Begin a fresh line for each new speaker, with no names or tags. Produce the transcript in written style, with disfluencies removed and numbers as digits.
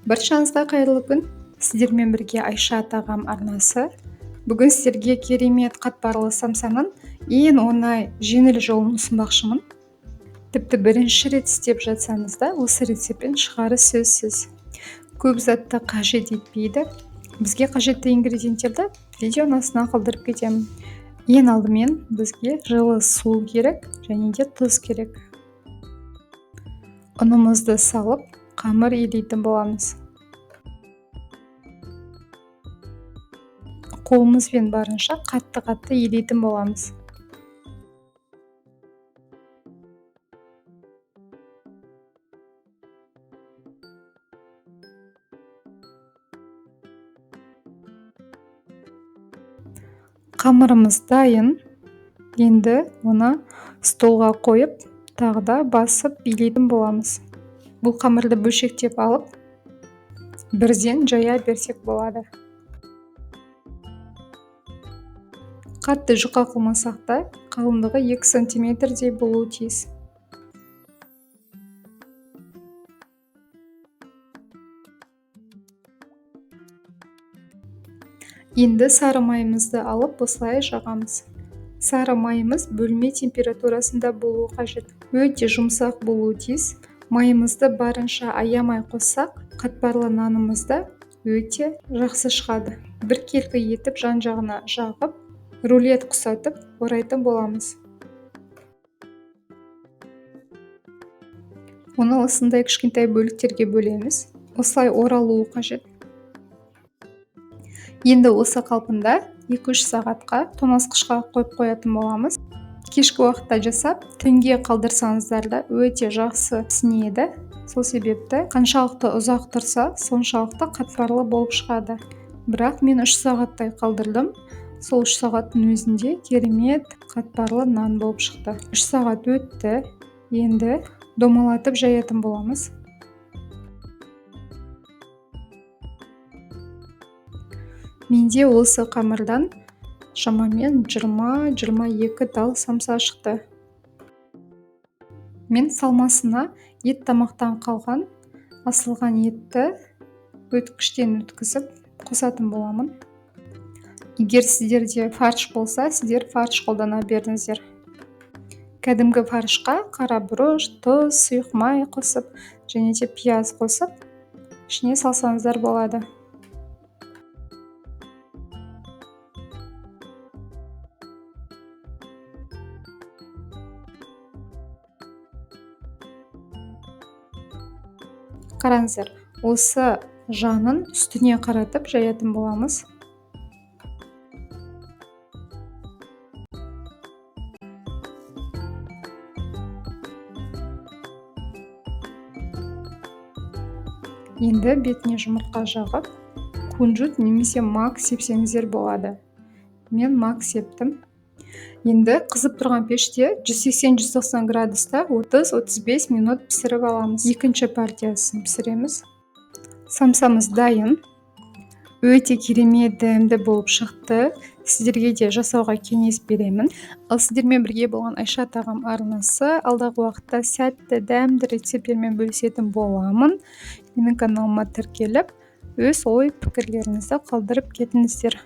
Баршаңызға қайырлы күн. Сіздермен бірге Айша тағам арнасы. Бүгін сіздерге керемет қатпарлы самсаның ең оңай, жеңіл жолын ұсынбақшымын. Тіпті бірінші рет істеп жатсаңыз да осы рецептпен шығары сөзсіз. Көп затты қажет етпейді. Бізге қажетті ингредиенттерді видеоның астына қалдырып кетемін. Ең алдымен бізге жылы су керек және де тұз керек. Ұнымызды салып, қамыр илейтін боламыз. Қолымызбен барынша қатты-қатты илейтін боламыз. Қамырымыз дайын. Енді оны столға қойып, тағы да басып илейтін боламыз. Бұл қамырды бөлшектеп алып, бірден жая берсек болады. Қатты жұқа қылмасақ та, қалыңдығы 2 сантиметрдей болуы тиіс. Енді сары майымызды алып, осылай жағамыз. Сары майымыз бөлме температурасында болуы қажет. Өте жұмсақ болуы тиіс. Майымызды барынша аямай қоссақ, қатпарлы нанымыз да өте жақсы шығады. Біркелкі етіп жан-жағына жағып, рулет құсатып орайтын боламыз. Оны осындай кішкентай бөліктерге бөлеміз. Осылай оралуы қажет. Енді осы қалпында 2-3 сағатқа тоңазытқышқа қойып қоятын боламыз. Кешкі уақытта жасап, түнге қалдырсаңыздар да өте жақсы пісінеді. Сол себепті қаншалықты ұзақ тұрса, соншалықты қатпарлы болып шығады. Бірақ мен 3 сағаттай қалдырдым. Сол 3 сағаттың өзінде керемет қатпарлы нан болып шықты. 3 сағат өтті. Енді домалатып жаятын боламыз. Менде осы қамырдан шамамен 20-22 тал самса шықты. Мен салмасына ет тамақтан қалған асылған етті өткіштен өткізіп қосатын боламын. Егер сіздерде фарш болса, сіздер фарш қолдана беріңіздер. Кәдімгі фаршқа қара бұрыш, тұз, сұйық май қосып, және де пияз қосып, ішіне салсаңыздар болады. Қараңыздар, осы жанын үстіне қаратып жаятын боламыз. Енді бетіне жұмыртқа жағып, кунжут немесе мак сепсеңіздер болады. Мен мак септім. Енді қызып тұрған пеште 180-190 градуста 30-35 минут пісіріп аламыз. Екінші партиясын пісіреміз. Самсамыз дайын. Өте керемет дәмді болып шықты. Сіздерге де жасауға кеңес беремін. Ал сіздермен бірге болған Айша тағам арнасы алдағы уақытта сәтті дәмді рецепттермен бөлісетін боламын. Менің каналыма тіркеліп, өз ой пікірлеріңізді қалдырып кетіңіздер.